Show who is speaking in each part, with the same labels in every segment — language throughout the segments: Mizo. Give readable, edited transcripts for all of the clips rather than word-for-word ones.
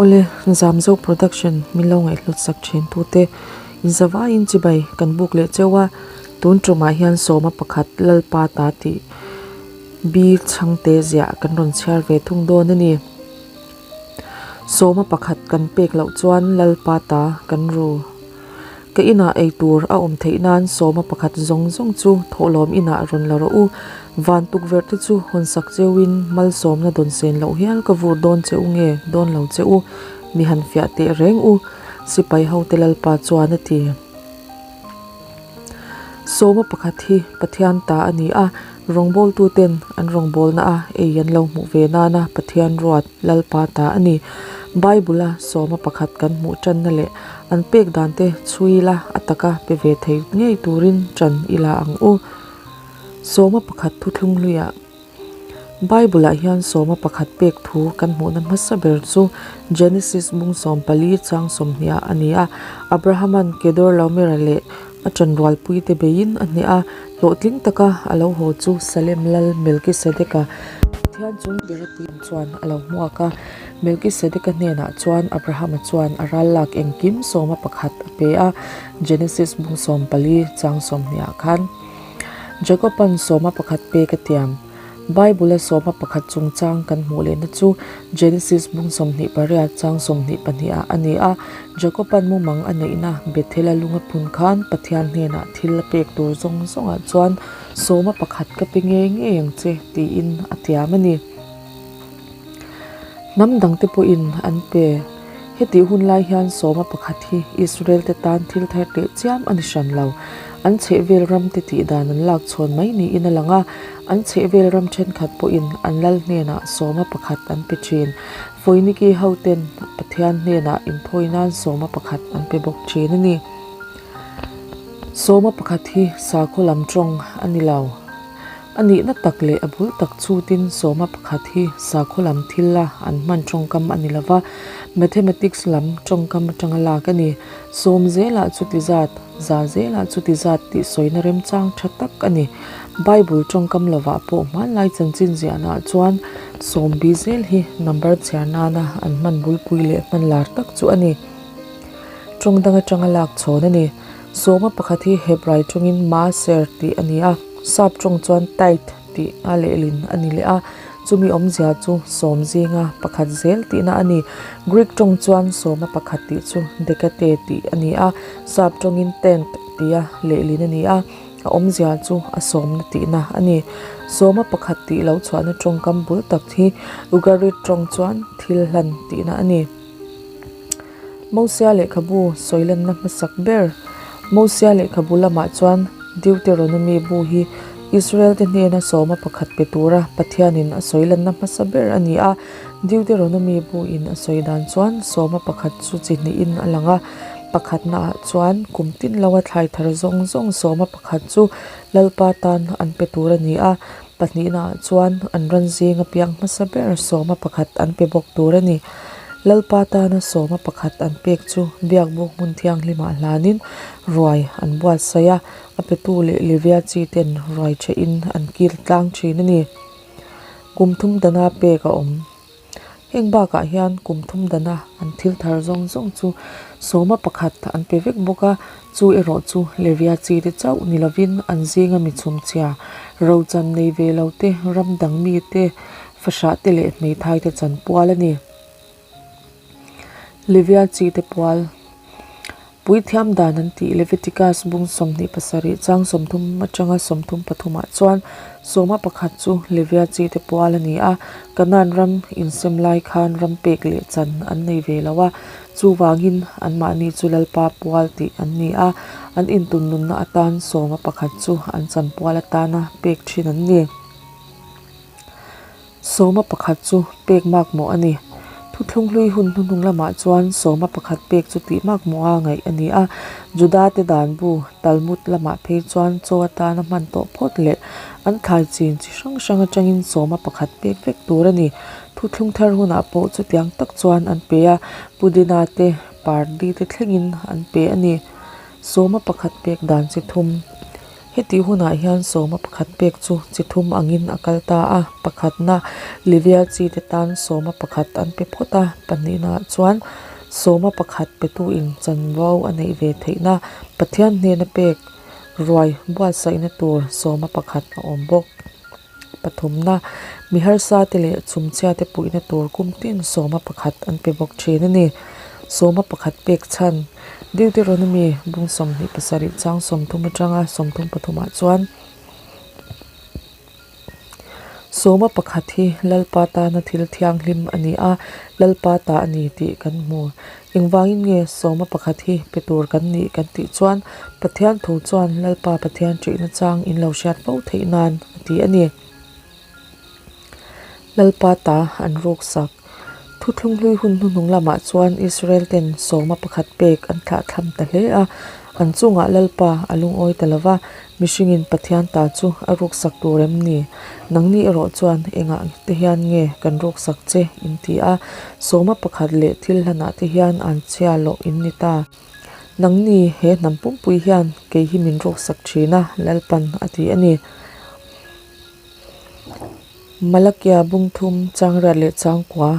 Speaker 1: Awle, Zamzo Production min lo ngaihhlut sak thin tute inzavaiin chibai kan buk leh cheu a, tun tumah hian sawma pakhat Lalpa ta tih bi chhangte ziah kan rawn chhiar ve thung dawn a ni. Sawma pakhat kan pek loh chuan Lalpa ta kan ru. Ka inah ei tur a awm theih nan sawma pakhat zawng zawng chu thawhlawm inah rawn la rawh u. Van tukverh te chu hawn sak cheuin malsawmna dawn sen loh hial ka vur dawn che u nge dawn lo che u, mi han fiah teh reng u, sipai hote Lalpa chuan a ti. Sawma pakhat hi Pathian ta a ni a, rawngbawltuten an rawngbawlna a ei an lo hmuh ve nana Pathian ruat Lalpa ta a ni. Bible-a sawma pakhat kan hmuh tanna leh an pek dante chhui ila a taka pe ve thei ngei turin tan ila ang u. Sawma pakhat thuthlung hluiah. Bible-ah hian sawma pakhat pek thu kan hmuhna hmasa ber chu Genesis bung 14 chang 20 a ni a. Abrahama'n Kedorlaomera leh a ṭanrualpuite beiin a hneh a, hlawhtling taka a lo haw chu Salem lal Melkisedeka Pathian chung bera puiin chuan a lo hmuak a. Melkisedeka hnenah chuan Abrahama chuan a ral lak engkim sawma pakhat a pe a, Genesis bung 14 chang 20 ah khan. Jakoban sawma pakhat pek a tiam. Bible-a sawma pakhat chungchang kan hmuh lehna chu Genesis bung 28 chang 22 ah a ni a. Jakoban mumang a neihna Bethel-a lung a phun khan Pathian hnenah thil a pek tur zawng zawngah chuan sawma pakhat ka pe ngei ngei ang che tiin a tiam a ni. Hnam dangte pawhin an pe. Hetih hun lai hian sawma pakhat hi Israel-te tan thil thar teh chiam a ni hran lo. An chhehvel ramte tih dan an lak chhawn mai niin a lang a, an chhehvel ram thenkhat pawhin an lal hnenah sawma pakhat an pe thin. Foiniki hoten Pathian hnenah inthawi nan sawma pakhat an pe bawk thin a ni. Sawma pakhat hi sakhaw lam tawng a ni lo. A nihna tak leh a bul tak chutin sawma pakhat hi sakhaw lam thil a an hman tawngkam a ni lova, mathematics lam tawngkam atanga lak a ni. Sawm zelah chuti zat, za zelah chuti zat tih sawina remchang tha tak a ni. Bible tawngkam lovah pawh hmanlai chanchin ziahnaah chuan sawm bi zel hi number chhiar nana an hman bulpui leh hman lar tak chu a ni. Tawng dang atanga lak chhawn a ni. Sawma pakhat hi Hebrai tawngin Maaser tih a ni a, Sap tawng chuan Tithe tih a lehlin a ni leh a, chumi awmzia chu sawm zinga pakhat zel tihna a ni. Greek tawng chuan sawma pakhat tih chu Decate tih a ni a, Sap tawngin Tenth tia lehlin a ni a, a awmzia chu a sawmna tihna a ni. Sawma pakhat tih lo chhuahna tawngkam bul tak hi Ugarit tawng chuan thil hlan tihna a ni. Mosia lehkhabu sawilanna hmasak ber Mosia lehkhabu lamah chuan Deuteronomy bu hi Israel-te hnena sawma pakhat pe tura Pathianin a sawilanna hmasa ber a ni a. Deuteronomy buin a sawi dan chuan sawma pakhat chu chi hnihin a lang a, pakhatnaah chuan kum tin loa thlai thar zawng zawng sawma pakhat chu Lalpa tan an pe tur a ni a, Pahnihnaah chuan an ran zinga piang hmasa ber sawma pakhat an pe bawk tur a ni. Lalpa tana sawma pakhat an pek chu biakbuk hmun thianghlimah hlanin ruai an buatsaih a, a petu leh Levia chi ten ruai thehin an kil tlang thin a ni. Kum thum dana pek a awm. Heng bakah hian kum thum dana an thil thar zawng zawng chu sawma pakhat an pe vek bawk a, chu erawh chu Levia chi te chauh ni lovin an zinga mi chhumchhia, rochan nei ve lo te, ram dang mi te, fahrah te leh hmeithai te chan pual a ni. Levia chi te pual. Puithiam dan an tih Leviticus bung 27 chang 30 atanga 33 ah chuan sawma pakhat chu Levia chi te pual a ni a, Kanaan ram insem lai khan ram pek leh chan an nei ve lo a, chuvangin anmahni chu Lalpa pual tih an ni a, an intunnunna atan sawma pakhat chu an chan pual atana pek thin an ni. Sawma pakhat chu pek mak mawh a ni. Thuthlung hlui hun hnuhnung lamah chuan sawma pakhat pek chu tih mak mawha ngaih a ni a. Juda-te dan bu Talmud lamah phei chuan chaw atana hman tawh phawt leh an thlai chin chi hrang hrang atangin sawma pakhat pek vek tur a ni. Thuthlung thar hunah pawh chutiang tak chuan an pe a, pudina te, pardi te thlengin an pe a ni. Sawma pakhat pek dan chi thum. Hetih hunah hian sawma pakhat pek chu chi thum angin a kal ta a, pakhatna Livia chite tan sawma pakhat an pe phawt a, pahnihnaah chuan sawma pakhat petuin chanvo a neih ve theihna Pathian hnena pek ruai buatsaihna tur sawma pakhat a awm bawk. Pathumna, mi harsa te leh chhumchhia te puihna tur kum tin sawma pakhat an pe bawk thin a ni. Sawma pakhat pek chhan Deuteronomy bung 27 chang 30 atanga 33 ah chuan Sawma pakhat hi Lalpa tana thil thianghlim a ni a, Lalpa ta a ni tih kan hmu. Engvangin nge sawma pakhat hi pe tur kan nih kan tih chuan Pathian tho chuan Lalpa Pathian ṭihna chang in lo hriat fo theih nan a ti a ni. Lalpa ta an ruk sak. Thuthlung hlui hun hnuhnung lamah chuan Israel ten sawma pakhat pek an thlahthlam ta hle a, an chungah Lalpa a lungawi ta lo va, Mihringin Pathian ta chu a ruksak tur em ni? Nangni erawh chuan engah te hian nge kan ruksak che in ti a, sawma pakhat leh thil hlanah te hian an chhia loh in ni ta. Nangni he hnam pumpui hian kei hi min ruksak thin a, Lalpan a ti a ni. Malakia bungthum changriat leh changkua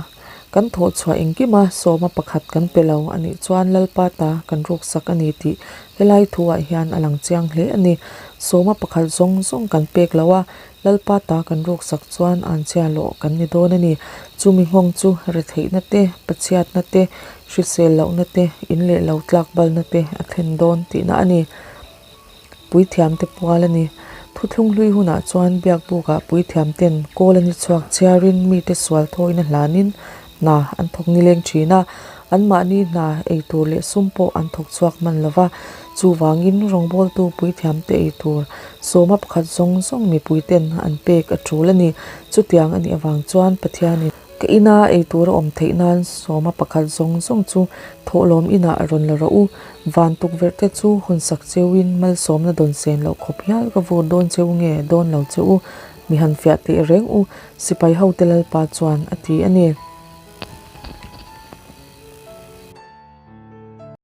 Speaker 1: kan thawh chhuah engkima sawma pakhat kan pe lo a nih chuan Lalpa ta kan ruksak a ni tih helai thuah hian a lang chiang hle a ni. Sawma pakhat zawng zawng kan pek lo a, Lalpa ta kan ruksak chuan anchhia lawh kan ni dawn a ni. Chumi nghawng chu retheihna te, pachhiatna te, hrisel lohna te, in leh lo tlak balna te a thlen dawn tihna a ni. Puithiamte pual a ni. Thuthlung hlui hunah chuan biakbukah puithiamten kawl an i chhuak chhiarin mite sual thawina hlanin hna an thawk nileng thin a, anmahni hna ei tur leh sum pawh an thawk chhuak hman lo va. Chuvangin rawngbawltu puithiamte ei tur sawma pakhat zawng zawng mipuiten an pek a tul a ni. Chutiang a nih avang chuan Pathianin. Ka ina ei tur a awm theih nan sawma pakhat zawng zawng chu thawhlawm inah a rawn la rawh u. Van tukverh te chu hawn sak cheuin malsawmna dawn sen loh khawp hial ka vur dawn cheu nge dawn lo che u, mi han fiah teh reng u, sipai hote Lalpa chuan a ti a ni.